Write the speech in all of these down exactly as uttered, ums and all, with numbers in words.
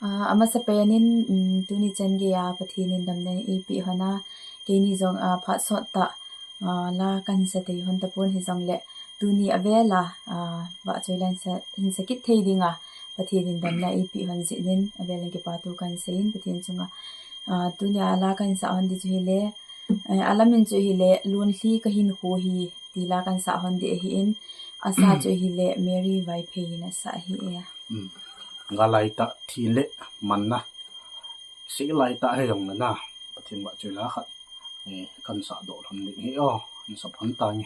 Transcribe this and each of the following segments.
Ah, amasa penin, um, tuni chan geiya Pathen in damna eipeh hon a, keini jong, ah, phat sot tah, ah, la kahin sa thei hon tapon hijongle, tuni avel a, ah, vahchoi la hin sa, hin sa kit thei dinga Pathen in damna eipeh hon jeh in avel in kipathu kahin seiyin Pathen chunga, ah, tuni a la kahin sa hon ding chu hile, eh, alam in chu hile, Lonlhi Kahinkho Hi ti la kahin sa hon ding ahin, asa chu hile Mary Vaiphei in asa ahi e. Hmm. Galai tah thi le manna. Sih lai tah hijong le na. Pathen vahchoi la khat. Eh, kahin sa doh lhon ding ahi o. Hin sa phon tange.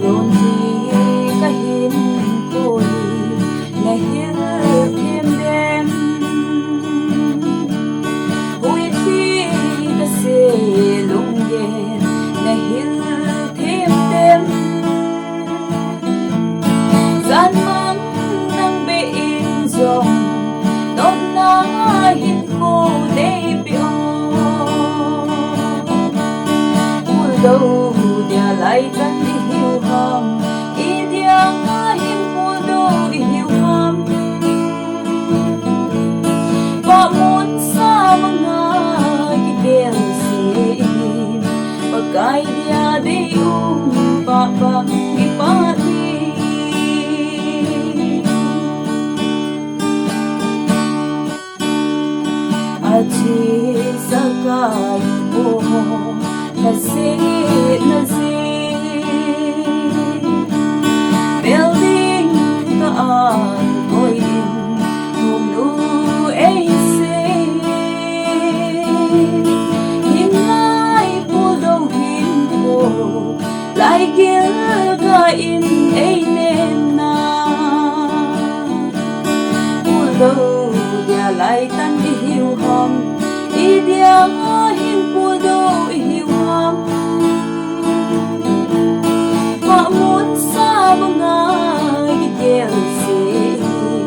Lonlhi kahinkho hi nahil them dem. Huithi kase lunggen nahil them dem. Janmang nang beh in jong nopna hinkho neipeh o. Puldou dia laitan ihiu ham, idia hin puldou ihiu ham. Pahmun sa manga kigel seh in, Pakai dia deium pah bang ipah ding. Athi sakai po thase na jing, building ka an koi in, thum nu ei se. Hinai puldou hinkho, laigil ka in ei nenna. Puldou dia laitan ihiu ham, idia hin puldou ihiu ham. Pahmun sa manga kigel seh in,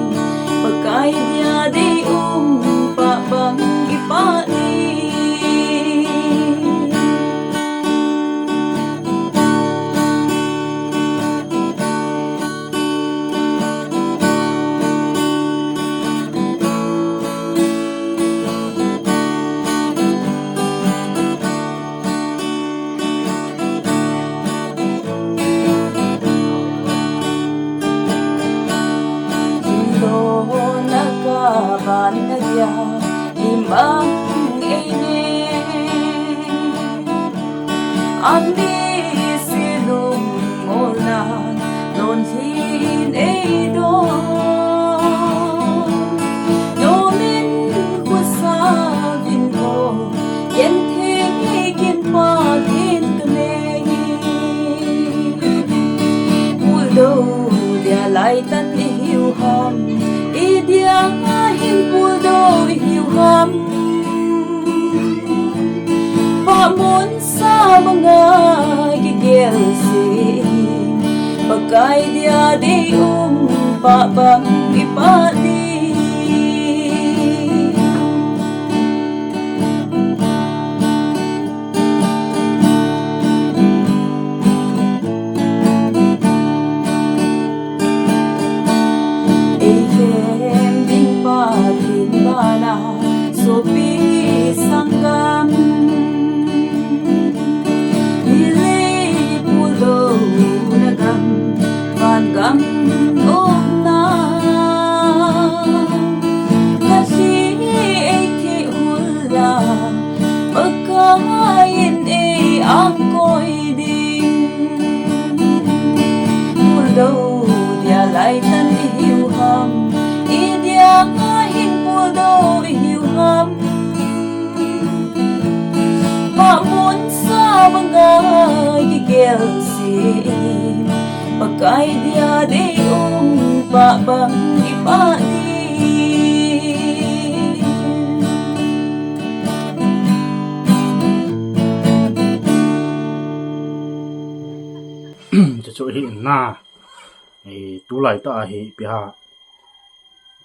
Pakai dia deium pah bang ipah ding. Lungdonna kaban na dia, lim bang ei ne. Ami se lungmolna, Lonlhin ei don. Nomin khosa vin o, ken thei kin pa kin ka nei. Puldou dia laitan ihiu ham, idia hin puldou ihiu ham. Pahmun sa manga kigel seh in, Pakai dia deium pah bang ipah ding. Ei khem ding Pathen bana, sopi sanggam. Nilhei puldouna gam, van gam nopna. Kathi ei thi hula, Pakai in ei angkoi ding. Puldou dia laitan ihiu ham, idia hin puldou ihiu ham. Pahmun sa manga kigel seh in, Pakai dia deium pah bang ipah ding. Hi in na, eh, tulai tah a hi ipi ham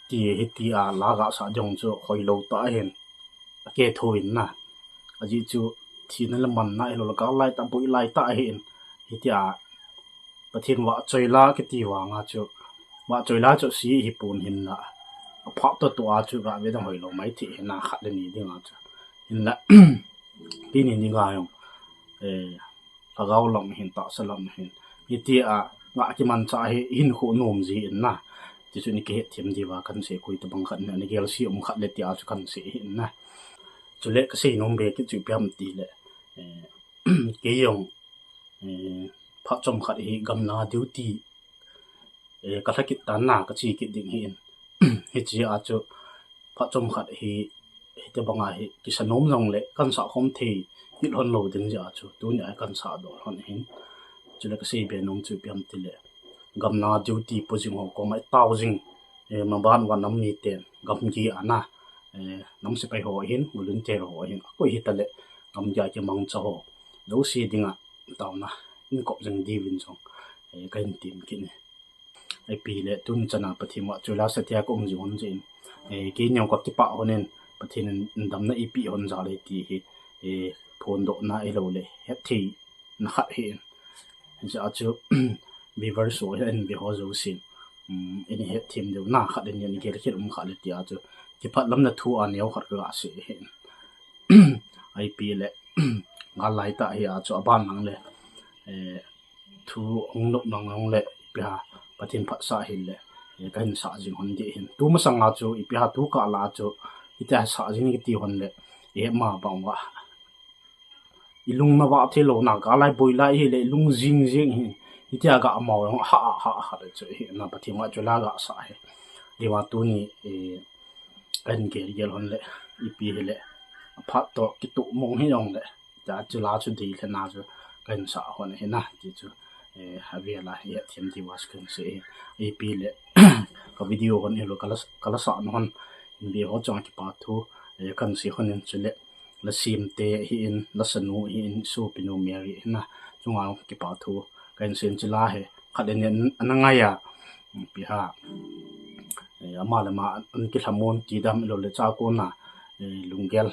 ti, hiti a la gasah ding chu hoilou tah ahin, akeh thou in na. Ajeh chu thina le manna hilou le gal lai tah, boi lai tah ahin, hiti a Pathen vahchoi la kiti vang a chu, vahchoi la chu si hipon hinla, aphat toh toh a chu gave ding hoilou mai thei hin na, khat le ni ding a chu. Hinla, keini dinga jong, eh, lhagao lam hin, tahsa lam hin, hiti a gah kimanchah hi hinkho nom ji in na. Ti chu ni kihetthem diuva kahin sei, koi tobang khat in ana gel se um khat le ti a chu kahin sei ahin na. Chule kasei nom be kit chu ipi ham ti le, eh, kei jong, eh, phat chomkhat hi gamlanga duty, eh, kalha kit tan na, kache kit ding ahin. Hiche a chu phat chomkhat hi, hiti banga hi kisa nom jongle kahin sah khom thei kit lhon lou ding jeh a chu tuni a kahin sah doh lhon ahin. Chule kasei be nom chu ipi ham ti le, gamlanga duty po jing ho koma itao jing, eh, maban uva nam miten, gamgi a na, eh, nam sepai ho ahin, volunteer ho ahin, akoi hita le, gamgi a kimangcha ho jouse dinga taona in kop jing diuvin jong, eh, kahin tem kit e. Ipi le tuni chan a Pathen vahchoi la sa tia ka um jing lhon jeh in, eh, keini jong kakipah lhon in, Pathen in damna eipeh lhon jal e ti hi, eh, phondohna hilou le hetthei na khat ahin. Hijeh a chu, viewers ho, hin ve ho jousen, um, ini hetthem diu na, khat le ni ani gel kit um khat le ti a chu, kipah lamna thu aneo khat kaga sei ahin. Ipi le, gal lai tah hi a chu aban lang le, eh, thu hung nop lang lang le, ipi ham, Pathen phatsah hile, eh, kahin sah jing lhon ding ahin. Tu masang a chu, ipi ham, tu kah la chu, hitia sah jing kiti lhon le, eh, ma bang uva ilung navah thei lou na, gal lai boi lai hile, ilung jing jing hi, hitia ga amau jong, ha, ha, ha, le chu, hi na Pathen vahchoi la gasah hi. Hiva tuni, eh, kahin gel gel lhon le, ipi hile, aphat toh kitoh mong hi jongle, tia chu la chu dei lhena chu kahin sah lhon ahi na, ti chu, eh, avel a hi hetthem diuva chu kahin sei ahi. Ipi le, ka video hon hilou, kala, kala sah na hon, in ve ho chunga kipa thu, eh, kahin sei lhon in chule, la semte ahin, la sanu ahin, sopinu Mary ahin na, chunga kipa thu kahin sei in, chule hi, khat le ni ana ngai a, ipi ham, eh, ama le ama ana kilhamon ti dam hilou le chakona, eh, lunggel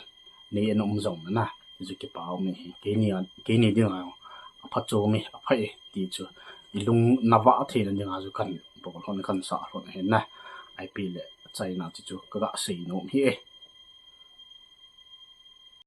nei ana um jong na, ti chu kipa um e. Keini a, keini dinga jong aphatchom e, apha e, ti chu ilung navah theina dinga chu kahin bol lhon, kahin sah lhon ahi na. Ipi le achaina ti chu kaga sei nom ahi e.